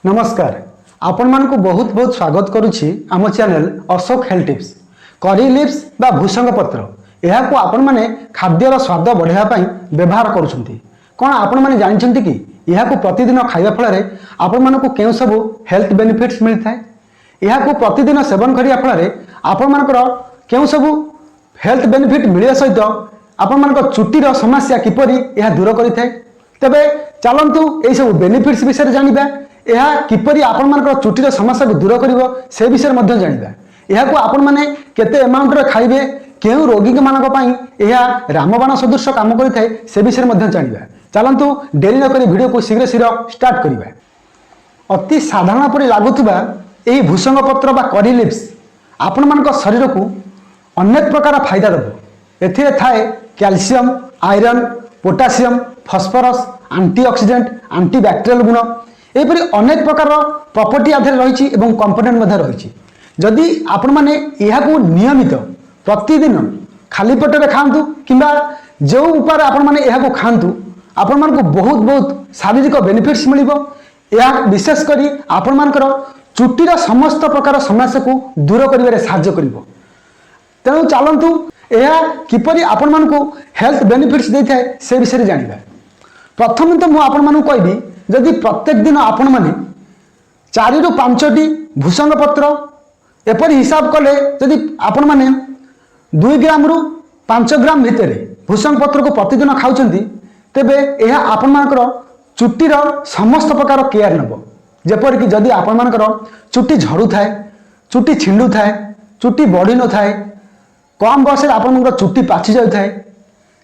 ନମସ୍କାର, ଆପଣମାନଙ୍କୁ ବହୁତ ବହୁତ ସ୍ୱାଗତ କରୁଛି ଆମ ଚ୍ୟାନେଲ ଅଶୋକ ହେଲ୍ଥ ଟିପ୍ସ। କରି ଲିଭ୍ସ ବା ଭୃସଙ୍ଗ ପତ୍ର, ଏହାକୁ ଆପଣମାନେ ଖାଦ୍ୟର ସ୍ୱାଦ ବଢ଼ାଇବା ପାଇଁ ବ୍ୟବହାର କରୁଛନ୍ତି। କ'ଣ ଆପଣମାନେ ଜାଣିଛନ୍ତି କି, ଏହାକୁ ପ୍ରତିଦିନ ଖାଇବା ଫଳରେ ଆପଣମାନଙ୍କୁ କେଉଁ ସବୁ ହେଲ୍ଥ ବେନିଫିଟ୍ସ ମିଳିଥାଏ? ଏହାକୁ ପ୍ରତିଦିନ ସେବନ କରିବା ଫଳରେ ଆପଣମାନଙ୍କର କେଉଁ ସବୁ ହେଲ୍ଥ ବେନିଫିଟ୍ ମିଳିବା ସହିତ ଆପଣମାନଙ୍କ ଚୁଟିର ସମସ୍ୟା କିପରି ଏହା ଦୂର କରିଥାଏ? ତେବେ ଚାଲନ୍ତୁ, ଏହିସବୁ ବେନିଫିଟ୍ସ ବିଷୟରେ ଜାଣିବା। ଏହା କିପରି ଆପଣମାନଙ୍କର ଚୁଟିର ସମସ୍ୟାକୁ ଦୂର କରିବ, ସେ ବିଷୟରେ ମଧ୍ୟ ଜାଣିବା। ଏହାକୁ ଆପଣମାନେ କେତେ ଆମାଉଣ୍ଟରେ ଖାଇବେ, କେଉଁ ରୋଗୀମାନଙ୍କ ପାଇଁ ଏହା ରାମବାଣ ସଦୃଶ କାମ କରିଥାଏ, ସେ ବିଷୟରେ ମଧ୍ୟ ଜାଣିବା। ଚାଲନ୍ତୁ, ଡେରି ନକରି ଭିଡ଼ିଓକୁ ଶୀଘ୍ର ଶୀଘ୍ର ଷ୍ଟାର୍ଟ କରିବା। ଅତି ସାଧାରଣ ପରି ଲାଗୁଥିବା ଏହି ଭୃସଙ୍ଗ ପତ୍ର ବା କରି ଲିଭ୍ସ ଆପଣମାନଙ୍କ ଶରୀରକୁ ଅନେକ ପ୍ରକାର ଫାଇଦା ଦେବ। ଏଥିରେ ଥାଏ calcium, iron, potassium, phosphorus, antioxidant, antibacterial ଗୁଣ। ଏହିପରି ଅନେକ ପ୍ରକାରର ପ୍ରପର୍ଟି ୟା ଦେହରେ ରହିଛି ଏବଂ କମ୍ପୋନେଣ୍ଟ ମଧ୍ୟ ରହିଛି। ଯଦି ଆପଣମାନେ ଏହାକୁ ନିୟମିତ ପ୍ରତିଦିନ ଖାଲି ପେଟରେ ଖାଆନ୍ତୁ କିମ୍ବା ଯେଉଁ ଉପାୟରେ ଆପଣମାନେ ଏହାକୁ ଖାଆନ୍ତୁ, ଆପଣମାନଙ୍କୁ ବହୁତ ବହୁତ ଶାରୀରିକ ବେନିଫିଟ୍ସ ମିଳିବ। ଏହା ବିଶେଷ କରି ଆପଣମାନଙ୍କର ଚୁଟିର ସମସ୍ତ ପ୍ରକାର ସମସ୍ୟାକୁ ଦୂର କରିବାରେ ସାହାଯ୍ୟ କରିବ। ତେଣୁ ଚାଲନ୍ତୁ, ଏହା କିପରି ଆପଣମାନଙ୍କୁ ହେଲ୍ଥ ବେନିଫିଟ୍ସ ଦେଇଥାଏ, ସେ ବିଷୟରେ ଜାଣିବା। ପ୍ରଥମେ ତ ମୁଁ ଆପଣମାନଙ୍କୁ କହିବି, ଯଦି ପ୍ରତ୍ୟେକ ଦିନ ଆପଣମାନେ 4ରୁ 5ଟି ଭୃସଙ୍ଗ ପତ୍ର, ଏପରି ହିସାବ କଲେ ଯଦି ଆପଣମାନେ 2 ଗ୍ରାମରୁ 5 ଗ୍ରାମ ଭିତରେ ଭୃସଙ୍ଗ ପତ୍ରକୁ ପ୍ରତିଦିନ ଖାଉଛନ୍ତି, ତେବେ ଏହା ଆପଣମାନଙ୍କର ଚୁଟିର ସମସ୍ତ ପ୍ରକାର କେୟାର ନେବ। ଯେପରିକି ଯଦି ଆପଣମାନଙ୍କର ଚୁଟି ଝଡ଼ୁଥାଏ, ଚୁଟି ଛିଣ୍ଡୁଥାଏ, ଚୁଟି ବଢ଼ି ନଥାଏ, କମ୍ ବୟସରେ ଆପଣଙ୍କର ଚୁଟି ପାଚି ଯାଉଥାଏ,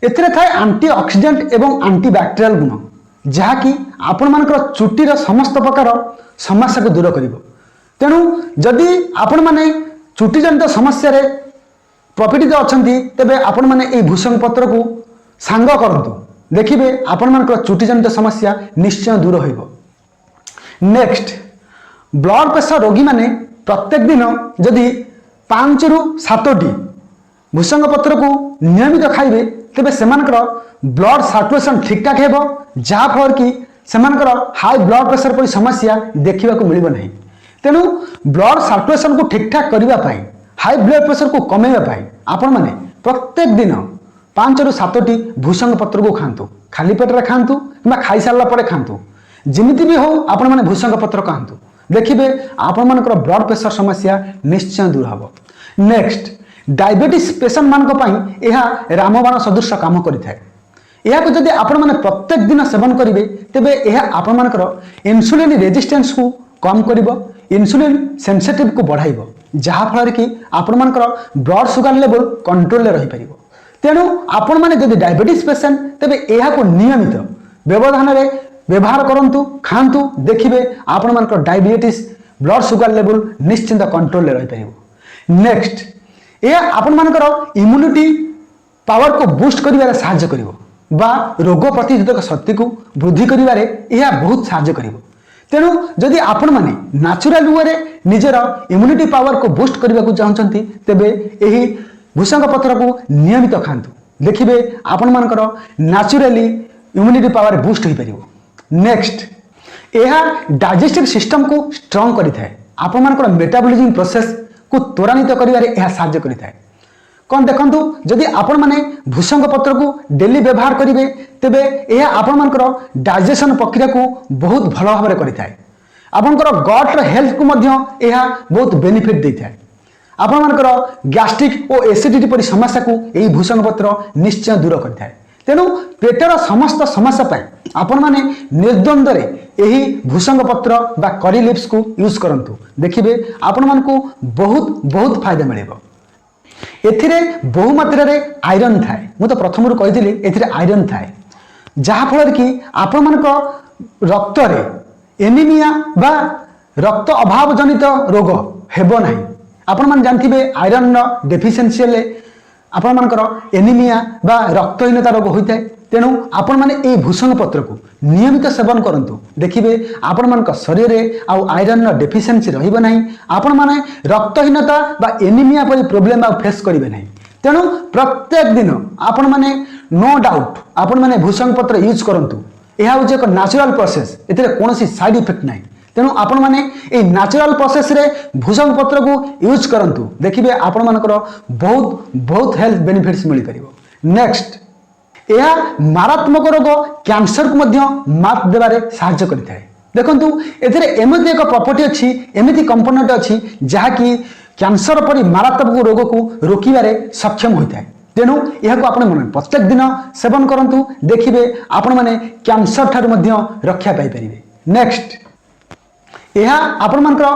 ଏଥିରେ ଥାଏ ଆଣ୍ଟି ଅକ୍ସିଡେଣ୍ଟ ଏବଂ ଆଣ୍ଟି ବ୍ୟାକ୍ଟେରିଆଲ ଗୁଣ, ଯାହାକି ଆପଣମାନଙ୍କର ଚୁଟିର ସମସ୍ତ ପ୍ରକାର ସମସ୍ୟାକୁ ଦୂର କରିବ। ତେଣୁ ଯଦି ଆପଣମାନେ ଚୁଟିଜନିତ ସମସ୍ୟାରେ ପ୍ରପୀଡ଼ିତ ଅଛନ୍ତି, ତେବେ ଆପଣମାନେ ଏହି ଭୃସଙ୍ଗ ପତ୍ରକୁ ସାଙ୍ଗ କରନ୍ତୁ। ଦେଖିବେ, ଆପଣମାନଙ୍କର ଚୁଟିଜନିତ ସମସ୍ୟା ନିଶ୍ଚୟ ଦୂର ହେବ। ନେକ୍ସଟ, ବ୍ଲଡ ପ୍ରେସର ରୋଗୀମାନେ ପ୍ରତ୍ୟେକ ଦିନ ଯଦି 5ରୁ 7ଟି ଭୃସଙ୍ଗ ପତ୍ରକୁ ନିୟମିତ ଖାଇବେ, ତେବେ ସେମାନଙ୍କର ବ୍ଲଡ ସାର୍କୁଲେସନ୍ ଠିକଠାକ ହେବ, ଯାହାଫଳରେ କି ସେମାନଙ୍କର ହାଇ ବ୍ଲଡ ପ୍ରେସର ପରି ସମସ୍ୟା ଦେଖିବାକୁ ମିଳିବ ନାହିଁ। ତେଣୁ ବ୍ଲଡ ସାର୍କୁଲେସନକୁ ଠିକଠାକ କରିବା ପାଇଁ, ହାଇ ବ୍ଲଡ ପ୍ରେସରକୁ କମାଇବା ପାଇଁ ଆପଣମାନେ ପ୍ରତ୍ୟେକ ଦିନ 5ରୁ 7ଟି ଭୃସଙ୍ଗ ପତ୍ରକୁ ଖାଆନ୍ତୁ। ଖାଲି ପେଟରେ ଖାଆନ୍ତୁ କିମ୍ବା ଖାଇସାରିଲା ପରେ ଖାଆନ୍ତୁ, ଯେମିତି ବି ହଉ ଆପଣମାନେ ଭୃସଙ୍ଗ ପତ୍ର ଖାଆନ୍ତୁ। ଦେଖିବେ, ଆପଣମାନଙ୍କର ବ୍ଲଡ ପ୍ରେସର ସମସ୍ୟା ନିଶ୍ଚୟ ଦୂର ହେବ। ନେକ୍ସଟ, ଡାଇବେଟିସ୍ ପେସେଣ୍ଟମାନଙ୍କ ପାଇଁ ଏହା ରାମବାଣ ସଦୃଶ କାମ କରିଥାଏ। ଏହାକୁ ଯଦି ଆପଣମାନେ ପ୍ରତ୍ୟେକ ଦିନ ସେବନ କରିବେ, ତେବେ ଏହା ଆପଣମାନଙ୍କର ଇନ୍ସୁଲିନ୍ ରେଜିଷ୍ଟାନ୍ସକୁ କମ୍ କରିବ, ଇନ୍ସୁଲିନ୍ ସେନ୍ସିଟିଭକୁ ବଢ଼ାଇବ, ଯାହାଫଳରେ କି ଆପଣମାନଙ୍କର ବ୍ଲଡ ସୁଗାର ଲେଭେଲ କଣ୍ଟ୍ରୋଲରେ ରହିପାରିବ। ତେଣୁ ଆପଣମାନେ ଯଦି ଡାଇବେଟିସ୍ ପେସେଣ୍ଟ, ତେବେ ଏହାକୁ ନିୟମିତ ବ୍ୟବଧାନରେ ବ୍ୟବହାର କରନ୍ତୁ, ଖାଆନ୍ତୁ। ଦେଖିବେ, ଆପଣମାନଙ୍କର ଡାଇବେଟିସ୍ ବ୍ଲଡ ସୁଗାର ଲେଭେଲ ନିଶ୍ଚିନ୍ତ କଣ୍ଟ୍ରୋଲରେ ରହିପାରିବ। ନେକ୍ସଟ, ଏହା ଆପଣମାନଙ୍କର ଇମ୍ୟୁନିଟି ପାୱାରକୁ ବୁଷ୍ଟ କରିବାରେ ସାହାଯ୍ୟ କରିବ ବା ରୋଗ ପ୍ରତିରୋଧକ ଶକ୍ତିକୁ ବୃଦ୍ଧି କରିବାରେ ଏହା ବହୁତ ସାହାଯ୍ୟ କରିବ। ତେଣୁ ଯଦି ଆପଣମାନେ ନ୍ୟାଚୁରାଲ ୱେରେ ନିଜର ଇମ୍ୟୁନିଟି ପାୱାରକୁ ବୁଷ୍ଟ କରିବାକୁ ଚାହୁଁଛନ୍ତି, ତେବେ ଏହି ଭୃସଙ୍ଗ ପତ୍ରକୁ ନିୟମିତ ଖାଆନ୍ତୁ। ଦେଖିବେ, ଆପଣମାନଙ୍କର ନ୍ୟାଚୁରାଲି ଇମ୍ୟୁନିଟି ପାୱାର ବୁଷ୍ଟ ହୋଇପାରିବ। ନେକ୍ସଟ, ଏହା ଡାଇଜେଷ୍ଟିଭ୍ ସିଷ୍ଟମକୁ ଷ୍ଟ୍ରଙ୍ଗ କରିଥାଏ। ଆପଣମାନଙ୍କର ମେଟାବଲିଜିମ୍ ପ୍ରୋସେସକୁ ତ୍ୱରାନ୍ୱିତ କରିବାରେ ଏହା ସାହାଯ୍ୟ କରିଥାଏ। କ'ଣ ଦେଖନ୍ତୁ, ଯଦି ଆପଣମାନେ ଭୃସଙ୍ଗ ପତ୍ରକୁ ଡେଲି ବ୍ୟବହାର କରିବେ, ତେବେ ଏହା ଆପଣମାନଙ୍କର ଡାଇଜେସନ୍ ପ୍ରକ୍ରିୟାକୁ ବହୁତ ଭଲ ଭାବରେ କରିଥାଏ। ଆପଣଙ୍କର ଗଟ୍ର ହେଲ୍ଥକୁ ମଧ୍ୟ ଏହା ବହୁତ ବେନିଫିଟ୍ ଦେଇଥାଏ। ଆପଣମାନଙ୍କର ଗ୍ୟାଷ୍ଟ୍ରିକ୍ ଓ ଏସିଡିଟି ପରି ସମସ୍ୟାକୁ ଏହି ଭୃସଙ୍ଗ ପତ୍ର ନିଶ୍ଚୟ ଦୂର କରିଥାଏ। ତେଣୁ ପେଟର ସମସ୍ତ ସମସ୍ୟା ପାଇଁ ଆପଣମାନେ ନିର୍ଦ୍ୱନ୍ଦ୍ୱରେ ଏହି ଭୃସଙ୍ଗ ପତ୍ର ବା କରି ଲିଭ୍ସକୁ ୟୁଜ୍ କରନ୍ତୁ। ଦେଖିବେ, ଆପଣମାନଙ୍କୁ ବହୁତ ବହୁତ ଫାଇଦା ମିଳିବ। ଏଥିରେ ବହୁ ମାତ୍ରାରେ ଆଇରନ୍ ଥାଏ। ମୁଁ ତ ପ୍ରଥମରୁ କହିଥିଲି, ଏଥିରେ ଆଇରନ୍ ଥାଏ, ଯାହାଫଳରେ କି ଆପଣମାନଙ୍କ ରକ୍ତରେ ଏନିମିଆ ବା ରକ୍ତ ଅଭାବ ଜନିତ ରୋଗ ହେବ ନାହିଁ। ଆପଣମାନେ ଜାଣିଥିବେ, ଆଇରନ୍ର ଡେଫିସିଏନ୍ସି ହେଲେ ଆପଣମାନଙ୍କର ଏନିମିଆ ବା ରକ୍ତହୀନତା ରୋଗ ହୋଇଥାଏ। ତେଣୁ ଆପଣମାନେ ଏହି ଭୃସଙ୍ଗ ପତ୍ରକୁ ନିୟମିତ ସେବନ କରନ୍ତୁ। ଦେଖିବେ, ଆପଣମାନଙ୍କ ଶରୀରରେ ଆଉ ଆଇରନ୍ର ଡେଫିସିଏନ୍ସି ରହିବ ନାହିଁ। ଆପଣମାନେ ରକ୍ତହୀନତା ବା ଏନିମିଆ ପରି ପ୍ରୋବ୍ଲେମ୍ ଆଉ ଫେସ୍ କରିବେ ନାହିଁ। ତେଣୁ ପ୍ରତ୍ୟେକ ଦିନ ଆପଣମାନେ ନୋ ଡାଉଟ୍ ଆପଣମାନେ ଭୃସଙ୍ଗ ପତ୍ର ୟୁଜ୍ କରନ୍ତୁ। ଏହା ହେଉଛି ଏକ ନ୍ୟାଚୁରାଲ ପ୍ରୋସେସ୍, ଏଥିରେ କୌଣସି ସାଇଡ୍ ଇଫେକ୍ଟ ନାହିଁ। ତେଣୁ ଆପଣମାନେ ଏଇ ନ୍ୟାଚୁରାଲ ପ୍ରୋସେସରେ ଭୃସଙ୍ଗ ପତ୍ରକୁ ୟୁଜ୍ କରନ୍ତୁ। ଦେଖିବେ, ଆପଣମାନଙ୍କର ବହୁତ ବହୁତ ହେଲ୍ଥ ବେନିଫିଟ୍ସ ମିଳିପାରିବ। ନେକ୍ସଟ, ଏହା ମାରାତ୍ମକ ରୋଗ କ୍ୟାନ୍ସରକୁ ମଧ୍ୟ ମାତ୍ ଦେବାରେ ସାହାଯ୍ୟ କରିଥାଏ। ଦେଖନ୍ତୁ, ଏଥିରେ ଏମିତି ଏକ ପ୍ରପର୍ଟି ଅଛି, ଏମିତି କମ୍ପୋନେଣ୍ଟ ଅଛି, ଯାହାକି କ୍ୟାନ୍ସର ପରି ମାରାତ୍ମକ ରୋଗକୁ ରୋକିବାରେ ସକ୍ଷମ ହୋଇଥାଏ। ତେଣୁ ଏହାକୁ ଆପଣମାନେ ପ୍ରତ୍ୟେକ ଦିନ ସେବନ କରନ୍ତୁ। ଦେଖିବେ, ଆପଣମାନେ କ୍ୟାନ୍ସର ଠାରୁ ମଧ୍ୟ ରକ୍ଷା ପାଇପାରିବେ। ନେକ୍ସଟ, ଏହା ଆପଣମାନଙ୍କର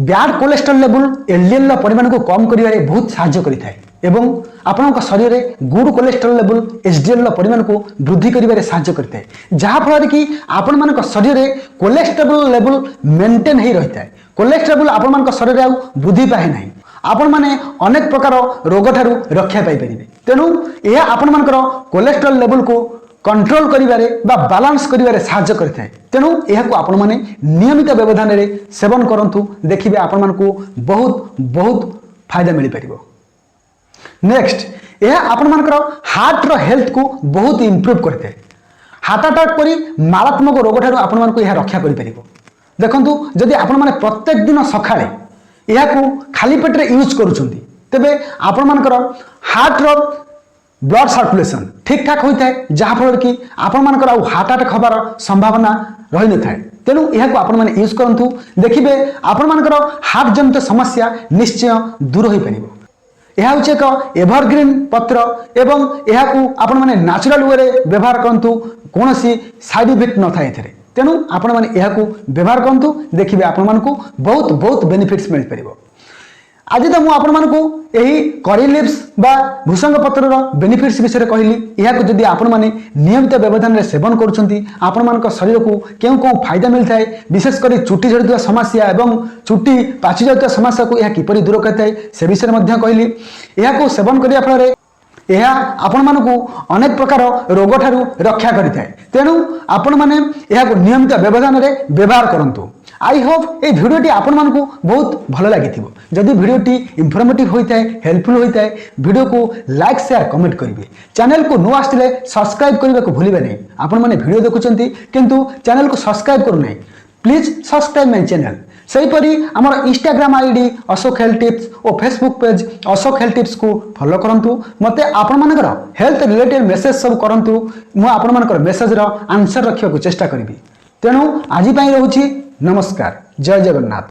ବ୍ୟାଡ୍ କୋଲେଷ୍ଟ୍ରଲ୍ ଲେଭେଲ୍, ଏଲଡିଏଲ୍ର ପରିମାଣକୁ କମ୍ କରିବାରେ ବହୁତ ସାହାଯ୍ୟ କରିଥାଏ ଏବଂ ଆପଣଙ୍କ ଶରୀରରେ ଗୁଡ୍ କୋଲେଷ୍ଟ୍ରଲ୍ ଲେଭେଲ୍, ଏଚଡିଏଲ୍ର ପରିମାଣକୁ ବୃଦ୍ଧି କରିବାରେ ସାହାଯ୍ୟ କରିଥାଏ, ଯାହାଫଳରେ କି ଆପଣମାନଙ୍କ ଶରୀରରେ କୋଲେଷ୍ଟ୍ରଲ୍ ଲେଭେଲ୍ ମେଣ୍ଟେନ୍ ହେଇ ରହିଥାଏ। କୋଲେଷ୍ଟ୍ରଲ୍ ଆପଣମାନଙ୍କ ଶରୀରରେ ଆଉ ବୃଦ୍ଧି ପାଏ ନାହିଁ। ଆପଣମାନେ ଅନେକ ପ୍ରକାର ରୋଗଠାରୁ ରକ୍ଷା ପାଇପାରିବେ। ତେଣୁ ଏହା ଆପଣମାନଙ୍କର କୋଲେଷ୍ଟ୍ରଲ୍ ଲେଭେଲକୁ କଣ୍ଟ୍ରୋଲ କରିବାରେ ବା ବାଲାନ୍ସ କରିବାରେ ସାହାଯ୍ୟ କରିଥାଏ। ତେଣୁ ଏହାକୁ ଆପଣମାନେ ନିୟମିତ ବ୍ୟବଧାନରେ ସେବନ କରନ୍ତୁ। ଦେଖିବେ, ଆପଣମାନଙ୍କୁ ବହୁତ ବହୁତ ଫାଇଦା ମିଳିପାରିବ। ନେକ୍ସଟ, ଏହା ଆପଣମାନଙ୍କର ହାର୍ଟର ହେଲ୍ଥକୁ ବହୁତ ଇମ୍ପ୍ରୁଭ୍ କରିଥାଏ। ହାର୍ଟ ଆଟାକ୍ ପରି ମାରାତ୍ମକ ରୋଗଠାରୁ ଆପଣମାନଙ୍କୁ ଏହା ରକ୍ଷା କରିପାରିବ। ଦେଖନ୍ତୁ, ଯଦି ଆପଣମାନେ ପ୍ରତ୍ୟେକ ଦିନ ସକାଳେ ଏହାକୁ ଖାଲି ପେଟରେ ୟୁଜ୍ କରୁଛନ୍ତି, ତେବେ ଆପଣମାନଙ୍କର ହାର୍ଟର ବ୍ଲଡ୍ ସାର୍କୁଲେସନ୍ ଠିକ୍ଠାକ୍ ହୋଇଥାଏ, ଯାହାଫଳରେ କି ଆପଣମାନଙ୍କର ଆଉ ହାର୍ଟ ଆଟାକ୍ ହେବାର ସମ୍ଭାବନା ରହିନଥାଏ। ତେଣୁ ଏହାକୁ ଆପଣମାନେ ୟୁଜ୍ କରନ୍ତୁ। ଦେଖିବେ, ଆପଣମାନଙ୍କର ହାର୍ଟ ଜନିତ ସମସ୍ୟା ନିଶ୍ଚୟ ଦୂର ହୋଇପାରିବ। ଏହା ହେଉଛି ଏକ ଏଭରଗ୍ରିନ୍ ପତ୍ର ଏବଂ ଏହାକୁ ଆପଣମାନେ ନ୍ୟାଚୁରାଲ ୱେରେ ବ୍ୟବହାର କରନ୍ତୁ। କୌଣସି ସାଇଡ୍ ଇଫେକ୍ଟ ନଥାଏ ଏଥିରେ। ତେଣୁ ଆପଣମାନେ ଏହାକୁ ବ୍ୟବହାର କରନ୍ତୁ। ଦେଖିବେ, ଆପଣମାନଙ୍କୁ ବହୁତ ବହୁତ ବେନିଫିଟ୍ସ ମିଳିପାରିବ। ଆଜି ତ ମୁଁ ଆପଣମାନଙ୍କୁ ଏହି କରି ଲିଭ୍ସ ବା ଭୃସଙ୍ଗ ପତ୍ରର ବେନିଫିଟ୍ସ ବିଷୟରେ କହିଲି। ଏହାକୁ ଯଦି ଆପଣମାନେ ନିୟମିତ ବ୍ୟବଧାନରେ ସେବନ କରୁଛନ୍ତି, ଆପଣମାନଙ୍କ ଶରୀରକୁ କେଉଁ କେଉଁ ଫାଇଦା ମିଳିଥାଏ, ବିଶେଷ କରି ଚୁଟି ଝଡ଼ୁଥିବା ସମସ୍ୟା ଏବଂ ଚୁଟି ପାଚି ଯାଉଥିବା ସମସ୍ୟାକୁ ଏହା କିପରି ଦୂର କରିଥାଏ, ସେ ବିଷୟରେ ମଧ୍ୟ କହିଲି। ଏହାକୁ ସେବନ କରିବା ଫଳରେ ଏହା ଆପଣମାନଙ୍କୁ ଅନେକ ପ୍ରକାର ରୋଗଠାରୁ ରକ୍ଷା କରିଥାଏ। ତେଣୁ ଆପଣମାନେ ଏହାକୁ ନିୟମିତ ବ୍ୟବଧାନରେ ବ୍ୟବହାର କରନ୍ତୁ। I Hope ଏଇ ଭିଡ଼ିଓଟି ଆପଣମାନଙ୍କୁ ବହୁତ ଭଲ ଲାଗିଥିବ। ଯଦି ଭିଡ଼ିଓଟି ଇନଫର୍ମେଟିଭ୍ ହୋଇଥାଏ, ହେଲ୍ପଫୁଲ୍ ହୋଇଥାଏ, ଭିଡ଼ିଓକୁ ଲାଇକ୍, ସେୟାର, କମେଣ୍ଟ କରିବେ। ଚ୍ୟାନେଲକୁ ନୂଆ ଆସିଥିଲେ ସବସ୍କ୍ରାଇବ୍ କରିବାକୁ ଭୁଲିବେ ନାହିଁ। ଆପଣମାନେ ଭିଡ଼ିଓ ଦେଖୁଛନ୍ତି କିନ୍ତୁ ଚ୍ୟାନେଲକୁ ସବସ୍କ୍ରାଇବ୍ କରୁନାହିଁ। Please subscribe my channel. ସେହିପରି ଆମର Instagram ID Ashok health tips ଓ ଫେସବୁକ୍ ପେଜ୍ ଅଶୋକ ହେଲ୍ଥ ଟିପ୍ସକୁ ଫଲୋ କରନ୍ତୁ। ମୋତେ ଆପଣମାନଙ୍କର ହେଲ୍ଥ ରିଲେଟେଡ୍ ମେସେଜ୍ ସବୁ କରନ୍ତୁ। ମୁଁ ଆପଣମାନଙ୍କର ମେସେଜର ଆନ୍ସର ରଖିବାକୁ ଚେଷ୍ଟା କରିବି। ତେଣୁ ଆଜି ପାଇଁ ରହୁଛି। ନମସ୍କାର, ଜୟ ଜଗନ୍ନାଥ।